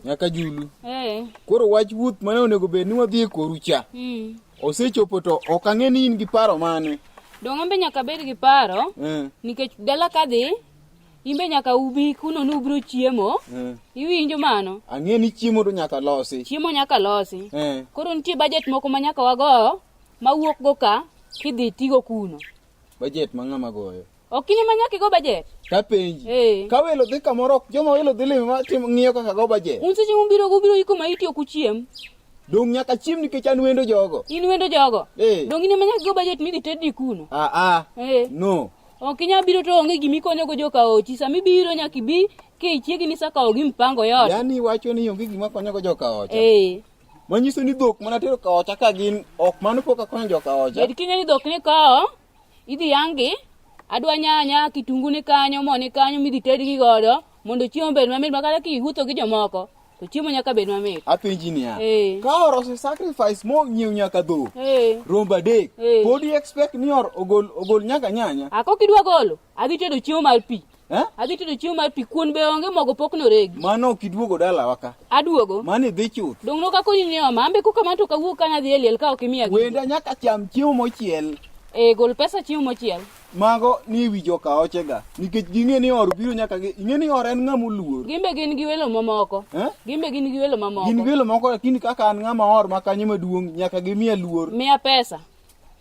Nyaka Julu. Eh. Koro wach wuoth mane onego bed ni wadhi e koru cha. Osechopo to ok ang'e ni in gi paro mane. Dong' an be nyaka abed gi paro Eh. nikech dala kadhi in be nyaka ubi kuno ni ubiro chiemo. Eh. Iwinjo mano? Ang'e ni chiemo to nyaka losi. Chiemo nyaka losi. Eh. Koro nitie budget moko ma nyaka wago mawuok go ka kidhi tigo kuno. Budget ma ng'ama goyo. Ok in ema nyaka igo budget. Tapenji. Eh. Ka welo dhi kamoro ok joma welo dhi limo ma timo ng'iyo kaka go budget. Un seche mubiro go ubiro iko maiti ok uchiem. Dong' nyaka chiem nikech an wendo jogo. In wendo jogo. Eh. Dong' in ema nyaka igo budget midhi tedni kuno. Ah ah. Eh. No. Ok inyal biro to onge gima ikonyogo joka ochi. Sama ibiro nyaka ibi kichiegni sa kawo gi mpango yote. Yaani iwacho ni onge gima konyogo joka ocha. Eh. Manyiso ni dhok mana tero ka ocha ka gin ok mano pok akonyo joka ocha. Bed king'e ni dhok ni kawo, idhi yang'gi, adwa nyanya, kitungu ni kanyo, mo ni kanyo midhi tedgi godo mondo chiemo obed mamit ma kata kiwuotho gi jomoko to chiemo nyaka bed mamit. Apenji niya. Eh. Ka or ose sacrifice monyiew nyaka dhok. Eh. Rombo adek. Eh. Pod i expect ni or ogol ogol nyaka nyanya. A kok idwa golo, adhi tedo chiemo mar pi. Eh? Adhi tedo chiemo mar pi, kuon be onge mogo pok noregi. Mano ok iduogo dalawa ka. Aduogo. Mano idhi chuth. Dong' nokakoni ni oma, an be kokamano to kawuok ka nadhi e liel ka ok imiya gigi. Wenda nyaka cham chiemo mochiel. Eh, gol pesa chiemo mochiel. Mago ni wi joka ochega. Nikech ging'e ni or biro nyaka gi ing'e ni or en ng'ama oluor. Gin be gin gi welo mamoko. Eh? Gin be gin gi welo mamoko. Gin welo moko lakini kaka an ng'ama or ma kanyo maduong' nyaka gimiya luor. Miya pesa.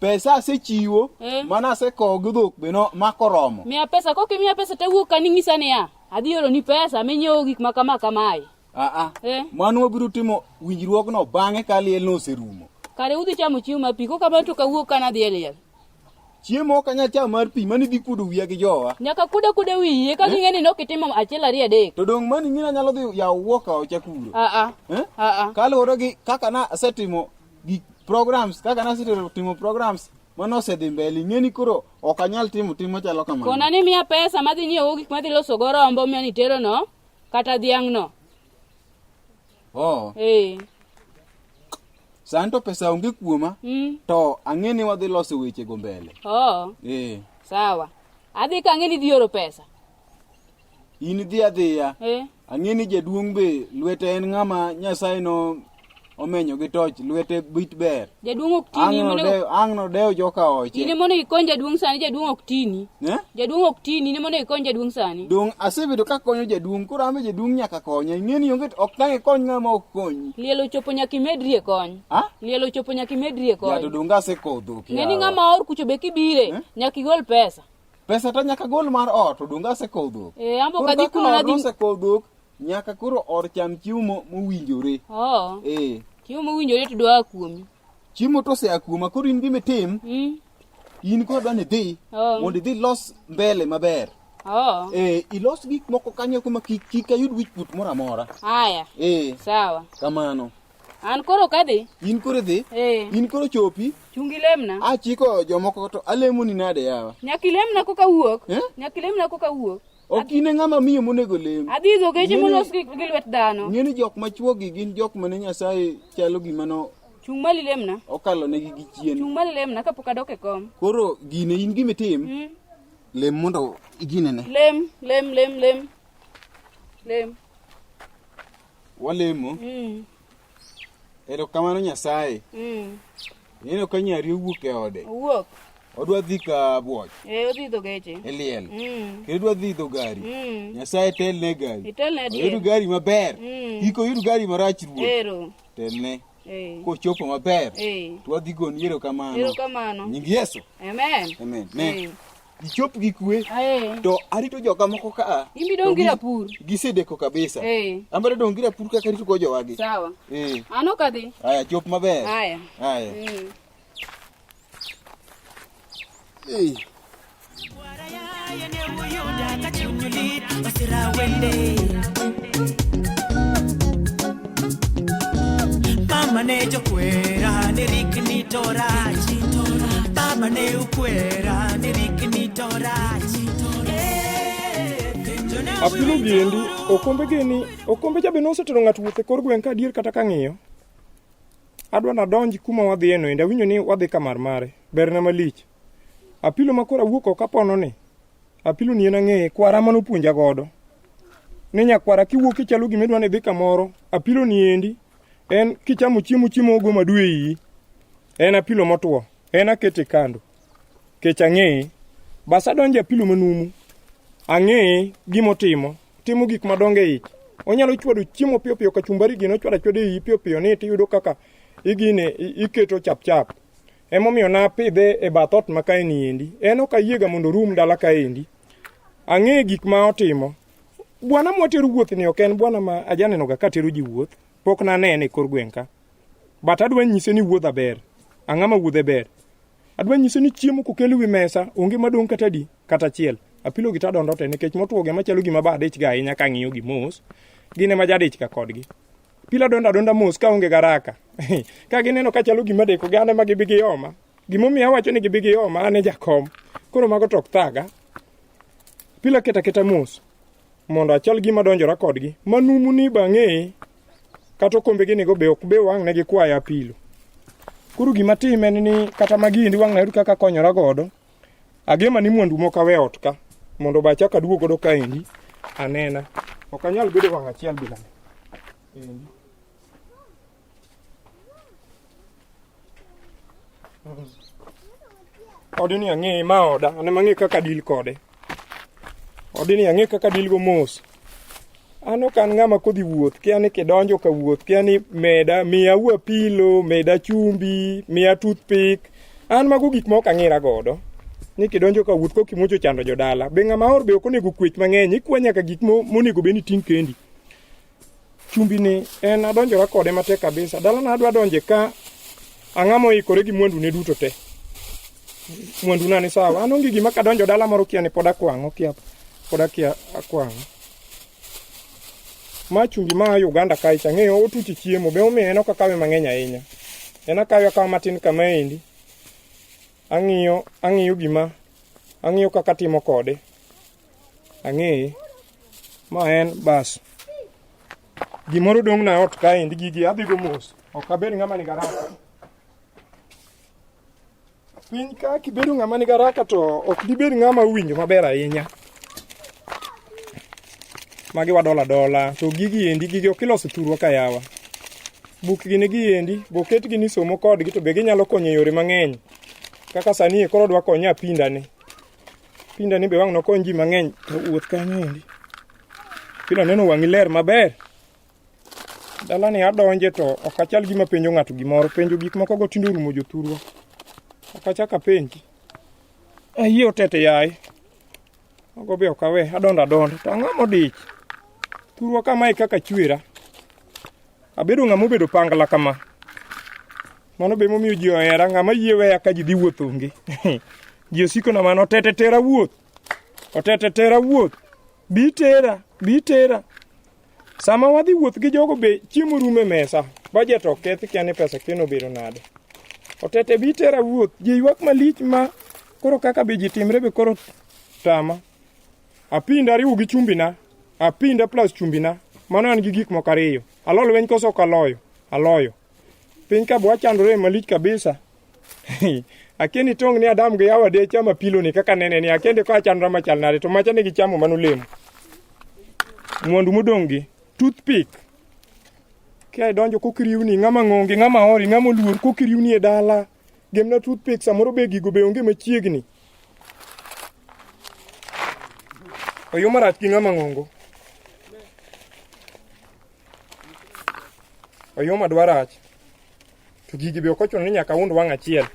Pesa asechiwo Eh. mana asekowo gi dhok be no mako romo. Miya pesa, kok imiya pesa tawuok ka ning'isa niya, adhi oroni pesa minyiewo gik ma kama kamae. Ah ah. Eh. Mano wabiro timo winjruogno bang'e ka lielno oserumo. Kare udhi chamo chiemo mar pi, kokamano to kawuok ka nadhi e liel. Chiemo ok anyal chamo mar pi mano idhi kuodo wiya gi jowa. Nyaka kuda kuda wiyi eka ging'e ni nok itimo achiel ariyo adek. To dong' mano ing'e ni anyalo dhi yawo wuok ka ocha kuro. Ah ah. Eh? Ah ah. Kaluwore gi kaka na asetimo gik programs kaka nasetero timo programs mano osedhi mbele ing'e ni koro ok anyal timo tim machalo kamano. Kona ni miya pesa madhi nyiewo gik madhi loso go rombo miyo nitero no kata dhiang' no. Oh. Eh. Sani to pesa onge kuoma to ang'e ni wadhi loso weche go mbele. Oh. Eh. Sawa. Adhi ka ang'e ni idhi oro pesa. In idhi adhiya. Eh. Ang'e ni jaduong' be lwete en ng'ama Nyasaye no omenyo gi toch lwete bit ber. Jaduong' ok tini Ang' monego nodew ang' nodew joka oche. In emonego ikony jaduong' sani jaduong' ok tini. Eh? Jaduong' ok tini in emonego ikony jaduong' sani. Dong' asebedo kakonyo jaduong' koro an be jaduong' nyaka konya. Ing'e ni onge ok tang' ikony ng'ama ok konyi. Liel ochopo nyaka imedri e kony. Ah? Liel ochopo nyaka imedri e Ya to kony. dong' asekowo dhok. Ng'e ni yawa. ng'ama or kucho be kibire Eh? nyaka igol pesa. Pesa to nyaka gol mar ot, to donge asekowo dhok. Eh, an be ok Koro adhi kaka kuno or nadhi. nosekowo dhok, nyaka koro or cham chiemo mowinjore. Oh. Eh, Chiemo mowinjore to dwa kuomi. chiemo to osea kuoma, koro in gima itim, in koro adwa ni idhi, Oh. mondo idhi ilos mbele maber. Oh. Eh, ilos gik moko kanyo kuma kik kik ayud wichkuot moro amora. Haya. Eh, Sawa. kamano. An koro ok adhi. In koro idhi, Eh. in koro chopi, Chungi lemna. achiko jomoko to alemoni nade yawa. Nyaka ilemna koka wuok. Eh? Nyaka ilemna koka wuok. Ok in e ng'ama miyo monego lem. Adhi idho geche Ng'eni- molos gi gi lwet dhano. Ng'e ni jok machuo gi gin jok mane Nyasaye chalo gima no Chung' malo ilemna. okalo negi gi chien. Chung' malo ilemna kapok adok e kom. Koro gine in gima itim, lem mondo iginene. Lem, lem, lem, lem. Lem. Walemo. Erokamano Nyasaye. Ineno ka nyari owuok e ode. Owuok. Odwa dhi ka buoch Eh, odhi idho geche. e liel. Kendo odwa dhi idho gari. Nyasaye telne e gari. Itelne adier. Oyud gari maber. Kik oyud gari marach ruoth. Ero. Telne. Eh. Kochopo maber. Eh. To wadhi goni erokamano. Erokamano. Nying Yesu. Amen. Amen. Ne. Eh. Ichop gi kwe. Eh. To arito joka moko ka a. In be dong' gi rapur. Gisedeko kabisa. Eh. An bende dong' gi rapur kaka arito go jowagi. Sawa. Eh. An ok adhi. Aya, chop maber. Aya. Aya. Eh. Mama ne jokwera ni rikni to rach Baba ne ukwera ni rikni to rach Eh, penjo na Apilo giendi, okombe gini, okombe cha be nosetero ng'ato wuoth e kor gweng' ka adier kata kang'iyo. Adwa nadonj kuma wadhiye no endi, awinjo ni wadhi kamar mare, berna malich. Apilo ma koro awuok oko apono ni, apilo ni en ang'eye, kwara mane opuonja godo. Ni nyakwara kiwuok kichalo gima idwa ni idhi kamoro, apilo ni endi en kichamo chiemo chiemo ogo madu e iyi. En apilo motwo, en akete kando. Kech ang'eye. Bas adonjo e apilo manumu. Ang'eye gimotimo. Timo gik madongo e ich. Onyalo chwado chiemo piyo piyo kachumbari gino ochwado achwada e iyi piyo piyo ni tiyudo kaka igine iketo chap chap. Emomiyo napidhe e bath ot ma kae ni endi. En ok ayiega mondo orum dala kaendi. Ang'e gik ma otimo. Bwana mwatero wuoth ni ok en bwana ma ajanenoga ka tero ji wuoth. Pok nanene e kor gweng' ka. But adwa nyise ni wuodha ber. Ang'a ma wuodhe ber? Adwa nyise ni chiemo kokel wi mesa onge madong' kata adi kata achiel. Apilo gi tadondo te nikech motwo gi ema chalo gima ba adich ga ahinya kang'iyo gi mos. Gin ema jadich ga kodgi. Apilo adondo adonda mos kaonge garaka. Ka gineno ka chalo gima deko gi an ema gibi gioma. Gimomiyo awacho ni gibi gioma an e jakom. Koro mago to ok thaga. Apilo aketa aketa mos mondo achal gima donjora kodgi. Manumu ni bang'e kata okombe gini go be ok be wang' ne gikwaya apilo. Koro gima time en ni kata magi endi wang' nayud kaka konyora godo. Agema ni mwandu moko awe ot ka mondo be achak aduog godo kaendi anena. Ok anyal bedo wang' achiel bila ni. Endi. Odni ang'e ma oda, an ema ang'e kaka deal kode. Odni ang'e kaka deal go mos. An ok an ng'ama kodhi wuoth, kia ni kidonjo ka wuoth, kia ni meda, miya ua pilo, meda chumbi, miya toothpick. An mago gik ma ok ang'ira godo. Ni kidonjo ka wuoth koka imuocho chando jodala. Be ng'ama or be ok onego kwech mang'eny, ikwa nyaka gik monego bed ni iting' kendi. Chumbi ni en adonjora kode matek kabisa. Dalana adwa donje ka ang'ama oikore gi mwandune duto te. Mwanduna ni sawa. An onge gima kadonjo dala moro kia ni pod akwang'o, kia pod akia akwang'o. Ma chumbi ma a Uganda kae cha ang'eyo otuch chiemo be omiyo en ok akawe mang'eny ahinya. En akawe akawa matin kama endi. Ang'iyo ang'iyo gima ang'iyo kaka atimo kode. Ang'eye. Ma en bas. Gimoro dong' na ot kaendi gigi adhigo mos. Ok abed ng'ama nigi haraka. Piny ka kibedo ng'ama nigi haraka to ok dibed ng'ama owinjo maber ahinya. Magi wadola dola to gigi endi gigi ok iloso thurwa ka yawa. Buk gini gi endi boketgi ni somo kodgi to be ginyalo konyo e yore mang'eny. Kaka sani e koro dwa konye apinda ni. Pinda ni be wang' nokony ji mang'eny to wuoth kanyo endi. Pinda neno wang'i ler maber. Dalani adonje to ok achal gima penjo ng'ato gimoro. Penjo gik moko go tinde orumo jothurwa. Ok achak apenji. Ayie otete yaye. Mago be ok awe, adondo adonda. To ang'o modich? Thurwa kamae kaka chwera. Abedo ng'ama obedo pangla kama. Mano be momiyo ji ohera, ng'ama yie weya ka ji dhi wuoth onge. Ji osiko na mano, otete tera wuoth. Otete tera wuoth. Bi tera, bi tera. Sama wadhi wuoth gi jogo be chiemo rumo e mesa. Budget ok kethi kia ni pesa keno obedo nade. Otete bi tera wuoth. Ji ywak malich ma koro kaka be ji timre be koro tama. Apinda ariwo gi chumbina. Apinda plus chumbina. Mano an gi gik moko ariyo. Alo lweny koso ok aloyo? Aloyo. Piny ka bwachandore malich kabisa. Akia ni tong' ni Adam gi Hawa de chamo apilo ni kaka nene ni akia ni ko achandra machal nade to macha ne gichamo mano olemo. Mwandu modong' gi toothpick. Kia idonjo kokiriwni ng'ama ng'onge ng'ama ori ng'ama oluor kokiriwni e dala. Gemna toothpick samoro be gigo be onge machiegni. Oyo marach gi ng'ama ng'ongo. Oyuma dwa rach. To gigi be ok ochuno ni nyaka und wang' achiel.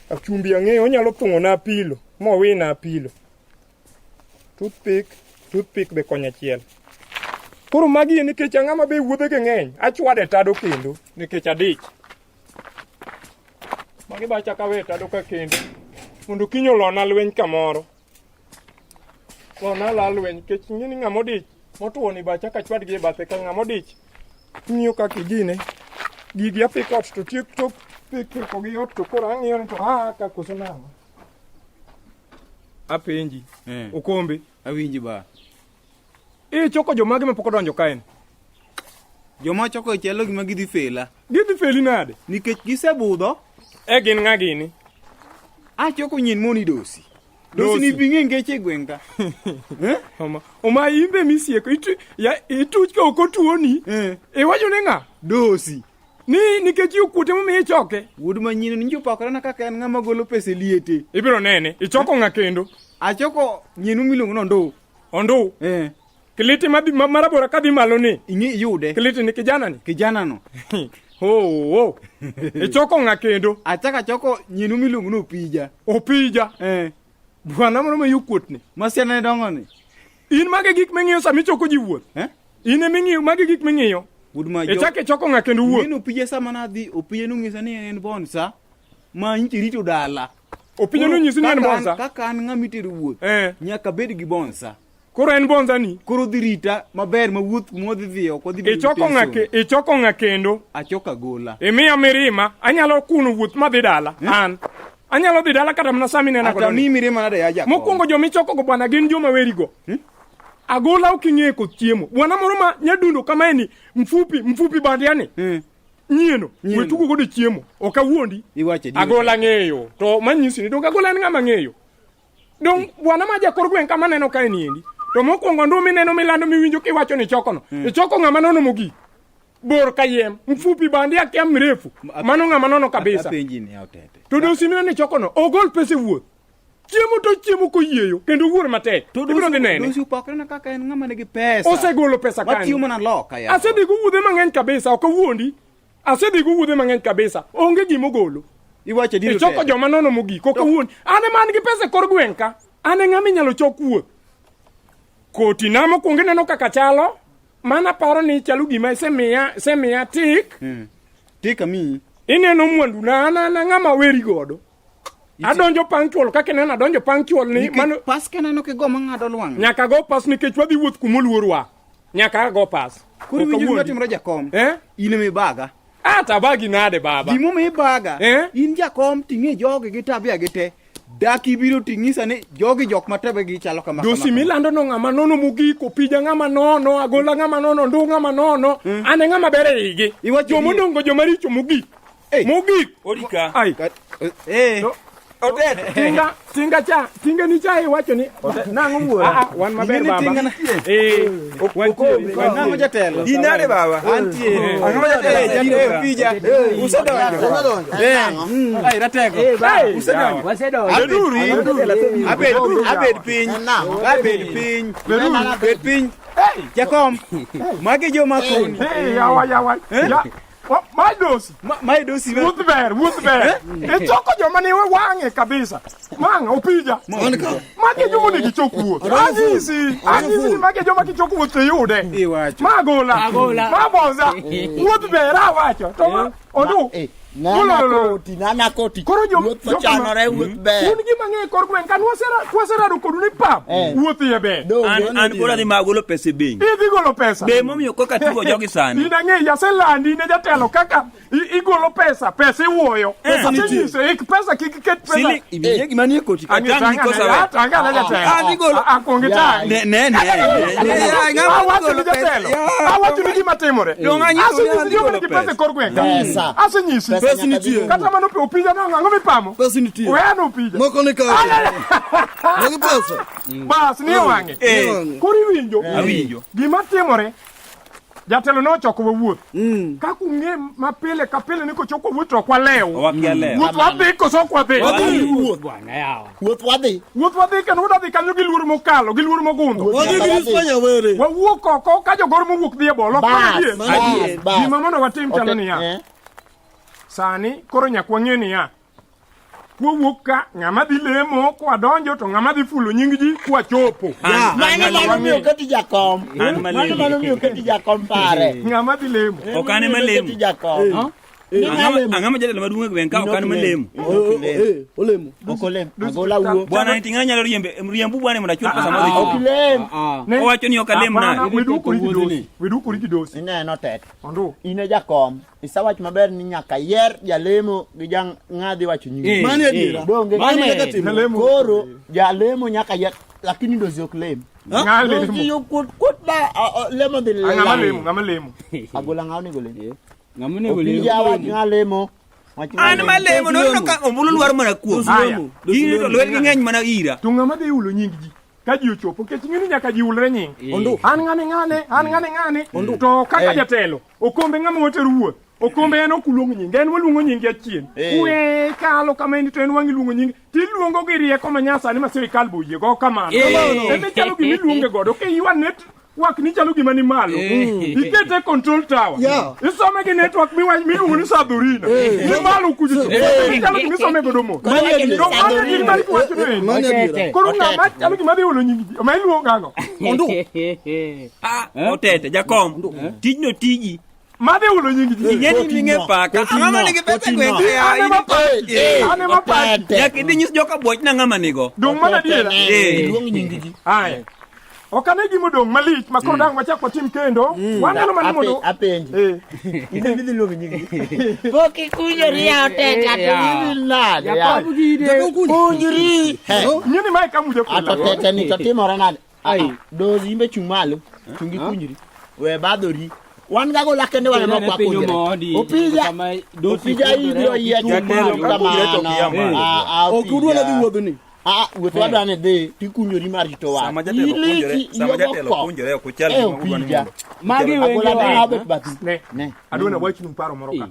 Achumbi ang'eyo onyalo thung'ona apilo mowina apilo. Toothpick, toothpick be konya achiel. Koro magi e nikech ang'ama be wuodhege ng'eny, achwade tado kendo nikech adich. Magi be achako awe tado ka kendo mondo kiny olona lweny kamoro. Lona la lweny nikech ing'e ni ng'ama odich motwo ni be achako achwadgi e bathe ka ng'ama odich ng'iyo kaka igine. Gigi apiko ot to tiek tok piko gi ot to koro ang'iyo ni to aa ka koso nang'o. Apenji. Eh. Okombe. Awinji ba. Ichoko jomage mapok odonjo kaen? Joma choko chalo gima gidhi fela. Gidhi feli nade? Nikech gisebudho. E gin ng'a gini? Achoko nyien moni dosi. Dosi ni bing'e ngeche e gweng' ka. Oma, oma imbe misieko itu, ya, ituch ka ok otuoni. Eh. Iwacho ni ng'a? Dosi. Ni nikech yokuote momiyo ichoke. Wuod manyien ni jopakore na kaka en ng'ama golo pesa e liete. Ibiro nene. Ichoko ng'a kendo? Achoko nyienu miluongo ni Ondu. Ondu. Eh. Kiliti madhi ma, marabora kadhi malo ni. Ing'e iyude. Kiliti ni kijana ni. Kijana no. Oh, oh. Ichoko ng'a kendo? Achako achoko nyienu miluongo ni Opija. Opija. Eh. Bwana moro ma yokuot ni. Masiana ne dongo ni. In mage gik ming'iyo sama ichoko ji wuoth? Eh? In ema ing'iyo mage gik ming'iyo? Wuod ma Ichako ichoko ng'a kendo wuoth? Ing'e ni Opija sama nadhi, Opija nong'isa ni en bonsa ma nyiche rito dala. Opija nonyisi ni en Kaka bonsa? Kaka an ng'ama itero wuoth. Eh. Nyaka bed gi bonsa. Koro en bonza ni. Koro dhi rita maber ma wuoth mwadhi dhiyo ok wadhi bedo gi Ichoko ng'a tension. ke, ichoko ng'a kendo? Achoko agola. Imiya mirima, anyalo kuno wuoth madhi dala. An. Anyalo dhi dala kata mana sama inena Ata godo ni. mi mirima nade ya jakom. Mokwongo joma ichoko go bwana gin joma werigo. Agola ok ing'eyo koth chiemo. Bwana moro ma nyadundo kamae ni mfupi mfupi bandia ni. Nyieno, Nyieno. we tugo godo chiemo. Ok awuondi. Iwacho adier. Agola ng'eyo. To manyisi ni donge agola en ng'ama ng'eyo. Dong bwana ma jakor gweng' kama neno kae ni endi. To mokwongo ndu mineno milando miwinjo kiwacho ni ichoko no. Ichoko ng'ama nono mogik. Bor kayiem, mfupi bandia akia mrefu. Mano ng'ama nono kabisa. Apenji ni otete. To dosi mineno ichoko no, ogol pesa e wuoth. Chiemo to chiemo koyieyo kendo wuor matek. Ibiro dhi nene. Dosi opakore na kaka en ng'ama nigi pesa. Osegolo pesa kanyo. Matiyo mana loka ya. Asedhi go wuodhe mang'eny kabisa, ok awuondi. Asedhi go wuodhe mang'eny kabisa. Onge gima ogolo. Iwacho adier. Ichoko otete. joma nono mogik, ok awuondi. An ema an gi pesa e kor gweng' ka. An e ng'ama inyalo chok wuoth. Koti na mokwongo ineno kaka chalo. Mana paro ni chalo gima isemiya, isemiya tik. Tik amiyi. Ineno mwandu na an an ng'ama weri godo. Adonjo punctual kaka ineno adonjo punctual ni Nikech mano pas keneno kigo mang'ado lwang'ni. nyaka go pas nikech wadhi wuoth kumoluorwa. Nyaka ago pas. Koro Ok iwinjo gima awuondi. timore jakom. Eh? In ema ibaga. Ata bagi nade baba? Gimomiyo ibaga. Eh? In jakom ting'e jogi gi tabia gi te. Dak ibiro ting'isa ni jogi jok ma tabia chalo kama. Dosi kama, kama. milando no ng'ama nono mogik, opija ng'ama nono, agola ng'ama nono, ndu ng'ama nono, an e ng'ama ber e igi. Iwacho Joma adier. odong' go joma richo mogik. Ei. Mogik. Orika. Ai. Eh. To- Tinga, tinga cha, tinga ni cha iwacho ni. Nang'o wuora? Ah, ah, wan maber Ing'e ni baba. tinga na- Eh, wantie. Nang'o jatelo? Dinare baba. Antie. Ang'o ma jatelo? Eh, jatelo opija. Usedonjo. Eh. Ai ratego. Hey, Usedonjo. Beduru. Abed abed piny. Abed piny. Bed piny. Jakom. Magi joma koni. Hey, yawa yawa. Ya. Ma dosi. Mae dosi. Wuoth ber, wuoth ber. Ichoko joma ni wang'e kabisa. Wang'e opija. Magi joma onego ichok wuoth. Anyisi, anyisi ni magi joma kichoko wuoth to iyude. Iwacho. Ma gola. Ma boza. Wuoth ber awacho. To ma ondu. Nana Lolo, lolo. koti, nana koti. Koro jo- Wuoth jok ma- ochanore, wuoth ber. Un gima ng'e kor gweng' ka nwaserado kodu ni pap. Eh. Wuoth iye ber. Donge, An an koro adhi ma golo pesa e bengi. Idhi golo pesa. Be momiyo koka tugo jogi sani. In ang'eyi aselandi ne jatelo kaka igolo pesa, pesa iwuoyo. Asenyise ik pesa kik iket pesa. Siling iwinje gima nie koti ka Ang'e tang' ni tang' kosa ane, we. ah, tang' ane jatelo. Adhi golo. Ah, ah, kuong itang'. Ne ne ne. Ne ya ng'ama Awacho golo ni jatelo. pesa. Awacho ni gima timore. Dong' anyiso ni Asenyisi adhi joma golo nigi pesa e pesa. kor gweng' ka. Pesa. Asenyisi. Pesa nyaka dhi Kata mano opija no ang'o mipamo? Pesa nitie. We an opija. Moko ni kawo. Magi pesa. Bas ni e wang'e. Eh. Koro iwinjo. Awinjo. Gima timore jatelo nochoko wawuoth. Kaka ung'e mapile ka pile ni kochoko wuoth to ok walew. Wakia lew. Wuoth wadhi koso ok wadhi? Wuoth wadhi. Wuoth wadhi kendo wadhi kanyo gi luoro mokalo, gi luoro mogundho. Wadhi gi Rispa Nyawere. Wawuok oko ka jogoro mowuok dhi e bol. Ok Bas, mano bas, adier. bas. Gima mondo watim chalo Ote- niya. eh. Sani koro nyaka wang'e niya. Kwawuok ka ng'ama dhi lemo kwadonjo to ng'ama dhi fulo nying ji kwachopo. An Mano mano miyo oketi jakom. An Mano malemo. mano miyo oketi jakom pare. Ng'ama dhi lemo. Ok an ema lemo. Oketi jakom. Ni ng'a lemo? Ang'ama jatelo maduong' e gweng' ka ok an ema lemo. Olemo. Ok olem. Agola wuo. Bwana ni ting'ana nyalo riembe riembu bwana mondo achul pesa modhi Ok chulo. lem. Ne- Owacho ni ok alem Hapana, nade. wedukori gi dosi. Wedukori gi dosi. Ineno tek. Ondu. In e jakom. Isawach maber ni nyaka yier jalemo gi jang ng'a dhi wacho nyingi. Mano adiera. Donge. Mano nyaka timo. Jalemo. Koro jalemo nyaka yier lakini dosi ok lem. Ng'a Dosi lemo. yo kuot kuot ba lemo dhi Ah, Ng'ama lemo, ng'ama lemo. Agola ng'a onego lem. Ng'ama onego lem. Opija wach ng'a lemo. An malemo noneno ka ombulu lwar mana kuom. Aya. In to lwetgi ng'eny mana ira. To ng'ama dhi hulo nying ji ka ji ochopo nikech ing'e ni nyaka ji hulre nying. An ng'ane ng'ane, an ng'ane ng'ane. To kaka jatelo, okombe ng'ama watero wuoth. Okombe en ok uluong nying, en waluongo nying achien. Uwe kalo kama endi to en wang' iluongo nying. Tiluongo gi rieko ma nyasani ma sirikal be oyie go kamano. Ema ichalo gima iluonge godo. Ka iywa network ni chalo gima ni malo. Ikete control tower. Yeah. Isome gi network miluongo ni Sadhurina. Ni malo kucho. Ichalo gima isome godo mos. Mano adiera. To mano gima mar kiwacho no endi. Mano adiera. Koro ng'ama chalo gima dhi hulo nying ji. Ma iluongo ang'o? Ah, otete jakom. Tijno tiji. Madhi hulo nying ji. Ing'e ni ming'e paka. Ang'ama nigi pesa e gweng' ka An ema in- paki. Eh. An ema paki. Nyaka idhi nyis joka buoch nang'ama nigo. Dong' mana adiera. Eh. Iluong nying ji. Aya. Ok ane gima odong' malich ma koro dang' wachak watim kendo. Waneno mana mondo Apenji. Eh. In ema idhi luongo nying ji. Pok ikunyori ya otete To iwil nade yawa? Kunjri. He. Ing'e ni mae kamuja Ato kula. tete ni to timore nade? Dozi imbe chung' malo. Chung' ikunjri. We badhori. Wan gagola kende wan ema ok wakunjre. Opija. Opija ibiro yiech Jatelo ka kunjre to ok ia malo. Ah, ah, Ok udwa nadhi wuodhni. Ah, wuoth wadwa ni dhi tikunjori mar rito wach. Sama jatelo kunjore, sama jatelo kunjore ok uchal Eh, gima udwa ni Opija. mondo. Magi Agola wengewa. dala obet bathi. Ne. Ne. Adwa nawachnu paro moro ka.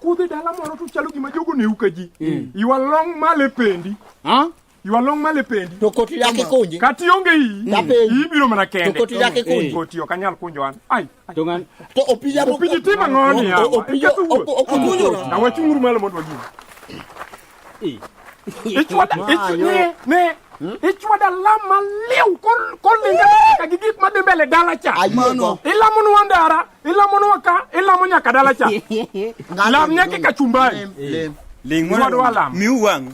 Kudhi dala moro to chalo gima jogo neu ka ji. Ywa long malo e pendi. Ha? Ywa long malo e pendi. To koti dak ikunji. Kata ionge iyi, Tapenji. iyi biro mana kende. To koti dak ikunji. Koti ok anyal kunjo an. Ai. ai. To ng'an To opija Opiji timo ang'o ni yawa? Opija Iketho wuoth. okunjora. Na wachung'uru malo mondo wagim. Ichwada, ne, ne. Ichwada lam maliw kolinga nyaka gi gik madhi mbele dala cha. Ayiego. Ilamonwa ndara, ilamonwa ka, ilamo nyaka dala cha. Lam nyaka e kachumbari. Lem. Ling' Wadwa lam. Miu wang'u.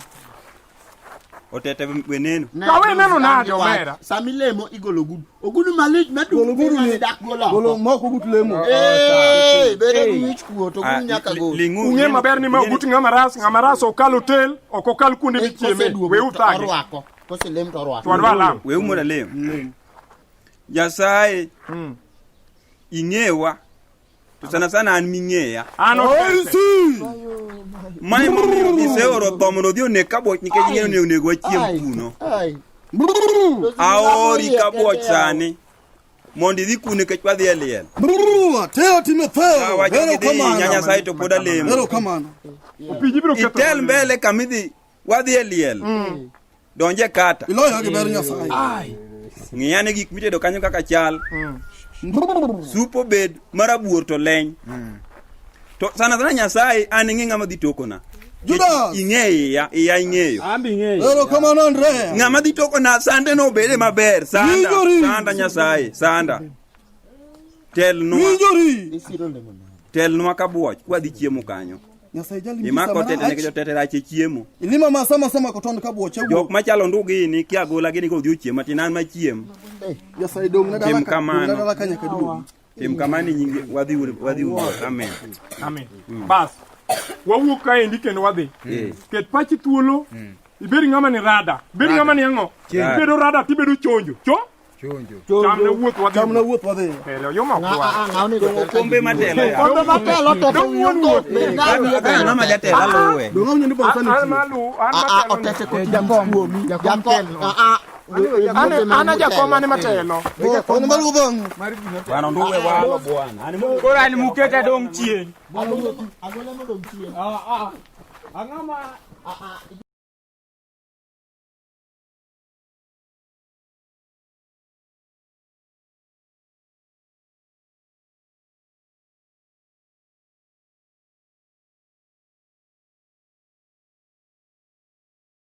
Otete we neno. Kawe neno nade, omera? Sama ilemo igolo ogudu. Ogudu malich madung' Golo ogudu ni. dak golo. Golo moko ogut lemo. Eh, bedo gi wich kuot ogudu nyaka gol. Ling'u. Ung'e maber ni ma ogut ng'ama ras, ng'ama ras ok kal hotel, ok okal kuonde michieme. Koseduogo We to uthage. orwako. Koselem to orwako. To wadwa lam. Weuru mondo alem. Nyasaye ing'ewa. To sana sana an ming'eya. An otete. Mae momiyo iseoro tho mondo odhi oneg kabuoch nikech ing'eyo ni onego wachiem kuno. Ai. Aori kabuoch sani mondo idhi kuno nikech wadhi e liel. Brrr, Teo Timotheo. Awacho Ero ni dhi hinya kamano. Nyasaye to pod alemo. Ero kamano. Opiji biro ketho. Itel mbele kamidhi wadhi e liel. Donje kata. Iloyo gi ber Nyasaye. Ng'iyane gik mitedo kanyo kaka chal. Sup obed marabuor to leny. To sana sana Nyasaye an ing'e ng'ama dhi tokona. Judas. Ing'e iya, iya ing'eyo. Ambi ing'eyo. Ero kamano Andrea. Ng'ama dhi tokona sande no obede maber. Sanda, Winjori. sanda Nyasaye, sanda. Telnwa, Winjori. telnwa kabuoch kwadhi chiemo kanyo. Nyasaye jali Imako tete nikech otete rach e chiemo. Ilima ma sama sama kotond kabuoche Jok wuok. machalo ndugini kia gola gini kodhi ochiem matin an machiem. Nyasaye dong' na dala Tim ka. dong' na kamano. dala ka nyaka duogi. Tim kamano e nying wadhi wadhi amen. Amen. Bas. Wawuok kaendi kendo wadhi. Eh. Ket pachi thuolo. Ibed ng'ama ni rada. Ibed ng'ama ni ang'o? Rada. Ibedo rada tibedo chonjo. Cho? Chonjo. Chamne wuoth wadhi. Chamna wuoth wadhi. Telo yo ma ok dwar. Ng'a onego tel ka Kombe ji matelo ya. Kombe matelo to Dong' wuon wuoth. Kaka ng'ama jatelo aluwe. Dong' awinjo ni bosa An nitie. malu, an Ah, ah, matelo. otete koti kuomi. Jakom. Ah, ah. An ajakom ane matelo. On maluwo bang'u. Bwana nduwe walo bwana. Ani mo Koro an muketa dong' chien. Agola modong' chien. Ang'ama